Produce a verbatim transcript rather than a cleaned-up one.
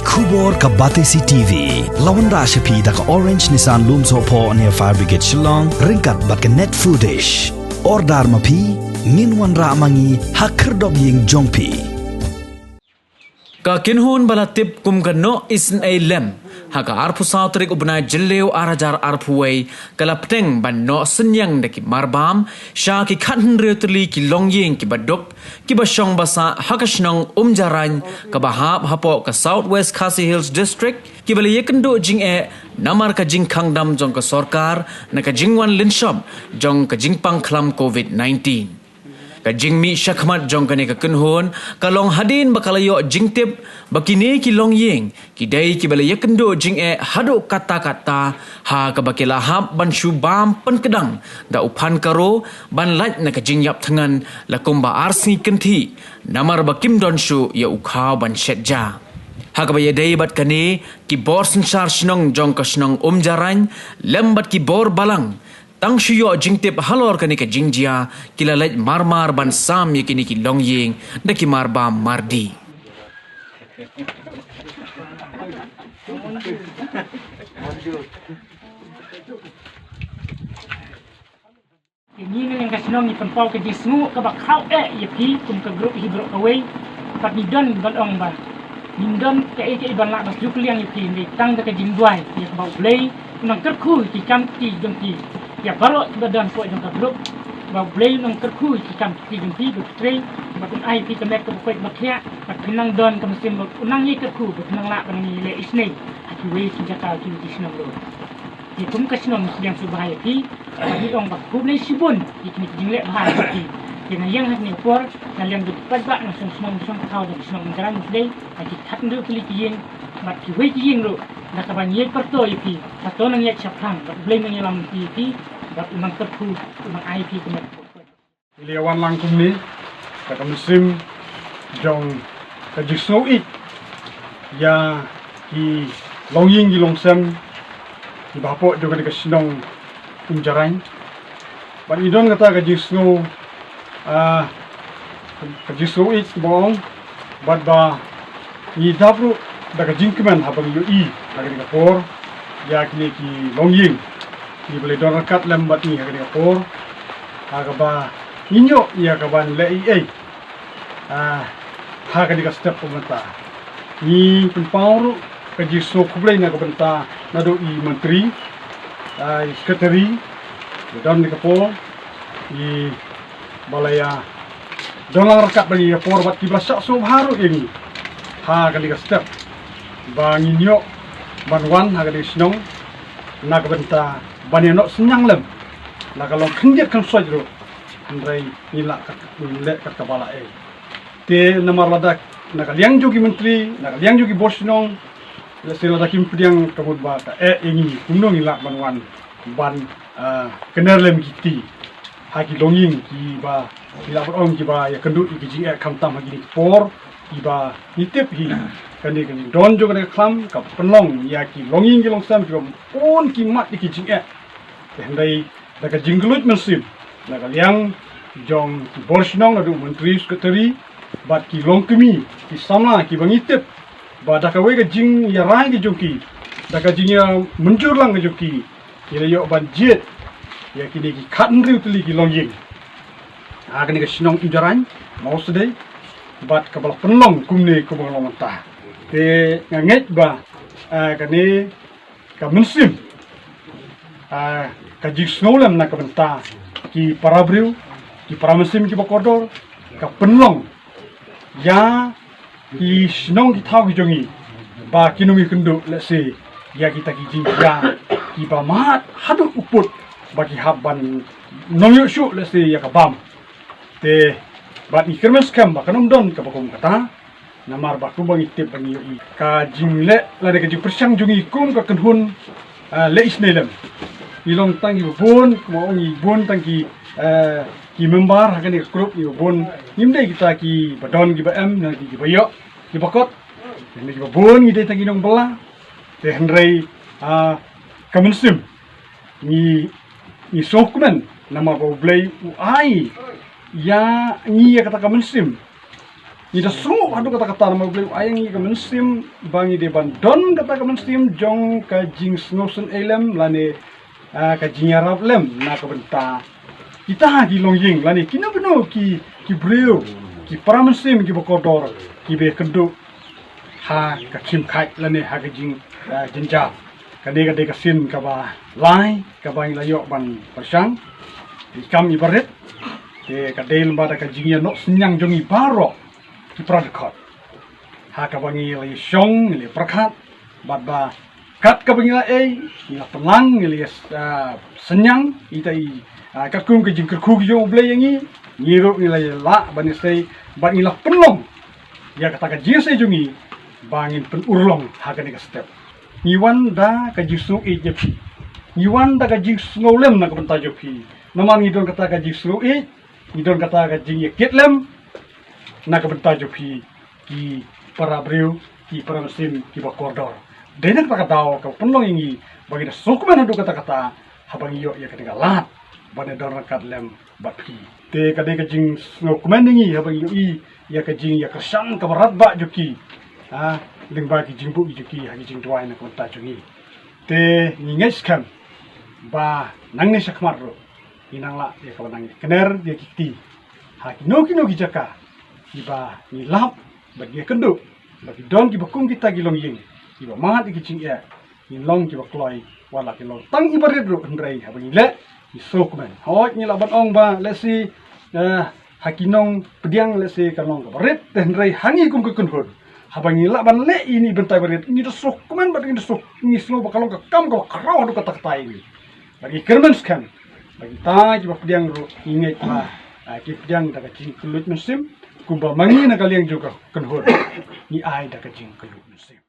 Khubor ka Batesi T V la wanrah sha phi da ka Orange Nissan Lumsohphoh near Fire Brigade Shillong ryngkat bad ka Net Foodish. Order ma phi, ngin wanrah ma ngi ha khyrdop ïing jong phi. Ka kynhun ba la tip kum ka Noh Isynei Lem ha ka arphew saw tarik u bnai Jylliew ar hajar arphew wei ka la pteng ban noh synñiang da ki marbam sha ki khathynriew tylli ki longïing kiba duk kiba shong ba sah ha ka shnong Umjarain kaba hap hapoh ka South West Khasi Hills District, kiba la ïakynduh jingeh namar ka jingkhang dam jong ka sorkar na ka jingwan lynshop jong ka jingpang khlam covid nineteen. Ka jingmih shakhmat jong kane ka kynhun ka long hadien ba ka la ïoh jingtip ba kine ki longïing ki dei kiba la ïakynduh jingeh haduh katta katta, ha kaba ki la hap ban shu bam pynkdang da u phan karo ban lait na ka jingïap thngan la kumba ar sngi kynthih namar ba kim don shuh ïa u khaw ban shet ja. Ha kaba ïadei bad kane, ki bor synshar shnong jong ka shnong Umjarain lem bad ki bor balang, tang shu ïoh jingtip halor kane ka jingjia, ki la leit marmar ban sam ïa kine ki longïing da ki marbam mardih. Ngi na liang ka shnong ngi pynpaw ka jingsngew kaba khraw eh ïa phi kum ka grup hi baroh kawei. Pat ngi don ban ong ba ngim don kaei kaei ban lah ban shu kylliang ïa phi, hynrei tang da ka jingduwai ïa kaba U Blei un nang kyrkhu ïa ki kam ki jong phi. Ïa baroh kiba don hapoh jong ka grup, ba U Blei un nang kyrkhu ïa ki kam ki jong phi, ba U Blei bad un ai ïa phi ka met kaba koit ba khiah, bad phin nang don ka mynsiem ba un nang ïai kyrkhu, ba phin nang lah ban nang ïaleh isynei ha kiwei ki jaka, kiwei ki shnong ruh. Ïa kum ka shnong ngi shu ïeng shu bha ïa phi, bad ngi ong ba khublei shibun ïa kine ki jingleh bha jong phi. Ïa na liang ha kane ka por, na liang jong ki paidbah na shnong shnong shnong thaw jong ka shnong Umjarain, ngi shu dei ha ki khathynriew tylli ki ïing bad kiwei ki ïing ruh, da kaba ngi ïai pyrto ïa phi, ba to nang ïaid shaphrang bad U Blei nang ïalam ïa phi, bad u nang kyrkhu, u nang ai ïa phi ka met. Ngi la wan lang kumne da ka mynsiem jong ka jingsngew ïeit ïa ki longïing ki longsem kiba hapoh jong kane ka shnong Umjarain. Bad ngi don kata ka jingsngew, ah, ka jingsngew ïeit ba ong, bad ba ngi dap ruh da ka jingkmen haba ngi ïohi ha kane ka por ïa kine ki longïing kiba la don ryngkat lem bad ngi ha kane ka por, ha kaba ngin ïoh ïa kaban leh ei ei, ah, ha kane ka step ka bynta. Ngi pynpaw ruh ka jingsngew khublei na ka bynta naduh i Myntri, ah, i Secretary, i don ha kane ka por, i ba la ïa don lang ryngkat bad ngi ha kane ka por bad kiba la shah sngewbha ruh ïa ngi ha kane ka step ba ngin ïoh ban wan ha kane ka shnong na ka bynta ban ïa noh synñiang lem. La ka long khyndiat khynsoit ruh, hynrei ngi lah kat, ngi leh kat kaba lah eh. Te namar lada na ka liang jong ki Myntri, na ka liang jong ki bor shnong, lehse lada kim pdiang ka mut ba ka eh ïa ngi, kumno ngi lah ban wan ban, ah, kner lem ki kti ha ki longïing kiba ngi lah ban ong kiba ïakynduh ïa ki jingeh, khamtam ha kine ki por kiba ngi tip hi kane ka jingdon jong kane ka khlam ka pynlong ïa ki longïing ki longsem kiba bun ki mad ïa ki jingeh. Te hynrei da ka jingkylluid mynsiem na ka liang jong ki bor shnong, naduh Myntri, Secretary bad ki longkmie, ki samla kiba ngi tip ba da kawei ka jingïarai ka jong ki, da ka jingïamynjur lang ka jong ki, ki la ïoh ban jied ïa kine ki khathynriew tylli ki longïing ha kane ka shnong Umjarain, Mawsdei, bad kaba la pynlong kumne kumba long mynta. Te nga ngeit ba, ah, kane ka mynsiem, ah, ka jingsngew lem na ka bynta ki para briew, ki para mynsiem kiba kordor, ka pynlong ïa ki shnong ki thaw ki jong ngi ba kin ym ïakynduh lehse ïa kita ki jingjia kiba mad haduh u pud ba ki hap ban ym ïoh shuh lehse ïa ka bam. Te bad ngi kyrmen skhem ba kan ym don kaba kum kata. Namar ba kumba ngi tip ba ngi ïohi ka jingleh lane ka jingpyrshang jong ngi kum ka kynhun, ah, leh isynei lem. Ngi long tang kiba bun, kumba ong ngi bun tang ki, eh, ki member ha kane ka group ngi bun. Ngim dei kita kiba don kiba em, na ki kiba ïoh kiba kot. Ngi kiba bun ngi dei tang ki nongbylla. Te hynrei, ah, ka mynsiem ngi, ngi sngewkmen namar ba U Blei u ai ïa ngi ïa kata ka mynsiem Ngi da sngew haduh katta katta namar U Blei u ai ïa ngi ka mynsiem ba ngi dei ban don kata ka mynsiem jong ka jingsngewsynei lem lane, ah, ka jingïarap lem na ka bynta kita ki longïing lane kino kino ki, ki briew, ki para mynsiem kiba kordor, kiba ïakynduh ha ka khim khaid lane ha ka jing, ah, jynjar. Kane ka dei ka sien kaba lai kaba ngi la ïoh ban pyrshang. I kam iba rit te ka dei lyngba da ka jingïanoh synñiang jong ngi baroh ki para dkhot. Ha kaba ngi la ïashong, ngi la ïapyrkhat bad ba kat kaba ngi la ei, ngi la pynlang, ngi la ïa, ah, synñiang ita i, ah, katkum ka jingkyrkhu ki jong U Blei ïa ngi, ngi ruh ngi la ïa lah ban ïasei bad ngi la pynlong ïa kata ka jingïasei jong ngi ba ngin pynurlong ha kane ka step. Ngi wan da ka jingsngew ïeit ïa phi. Ngi wan da ka jingsngew lem na ka bynta jong phi. Namar ngi don kata ka jingsngew ïeit, ngi don kata ka jingïakit lem na ka bynta jong phi ki para briew, ki para mynsiem kiba kordor. Dei na kata ka daw ka pynlong ïa ngi ba ngi da sngewkmen haduh katta katta haba ngi ïoh ïa kane ka lad ban ïadon ryngkat lem bad phi. Te ka dei ka jingsngewkmen ïa ngi haba ngi ïohi ïa ka jingïakyrshan kaba radbah jong ki, ha, lyngba ki jingbuh jong ki ha ki jingduwai na ka bynta jong ngi. Te ngi ngeit skhem ba nangne shakhmat ruh ngi nang lah ïa kaba nang ïakner ïa ki kti ha kino kino ki jaka kiba ngi lap bad ngi ïakynduh ba ki don kiba kum kita ki longïing kiba mad ïa ki jingeh. Ngin long kiba kloi, wat la kin long tang iba rit ruh, hynrei haba ngi leh ngi sngewkmen. Hooid, ngi lah ban ong ba lehse, eh, ha ki nongpdiang lehse kan long kaba rit, te hynrei ha ngi kum ka kynhun, haba ngi lah ban leh ïa ine i bynta iba rit, ngi da sngewkmen bad ngi da sngew, ngi sngew ba ka long ka kam kaba khraw haduh katta katta ïa ngi. Bad ngi kyrmen skhem ba kita kiba pdiang ruh ngi ngeit ba, ah, ki pdiang da ka jingkylluid mynsiem, kumba ma ngi na ka liang jong ka kynhun ngi ai da ka jingkylluid mynsiem.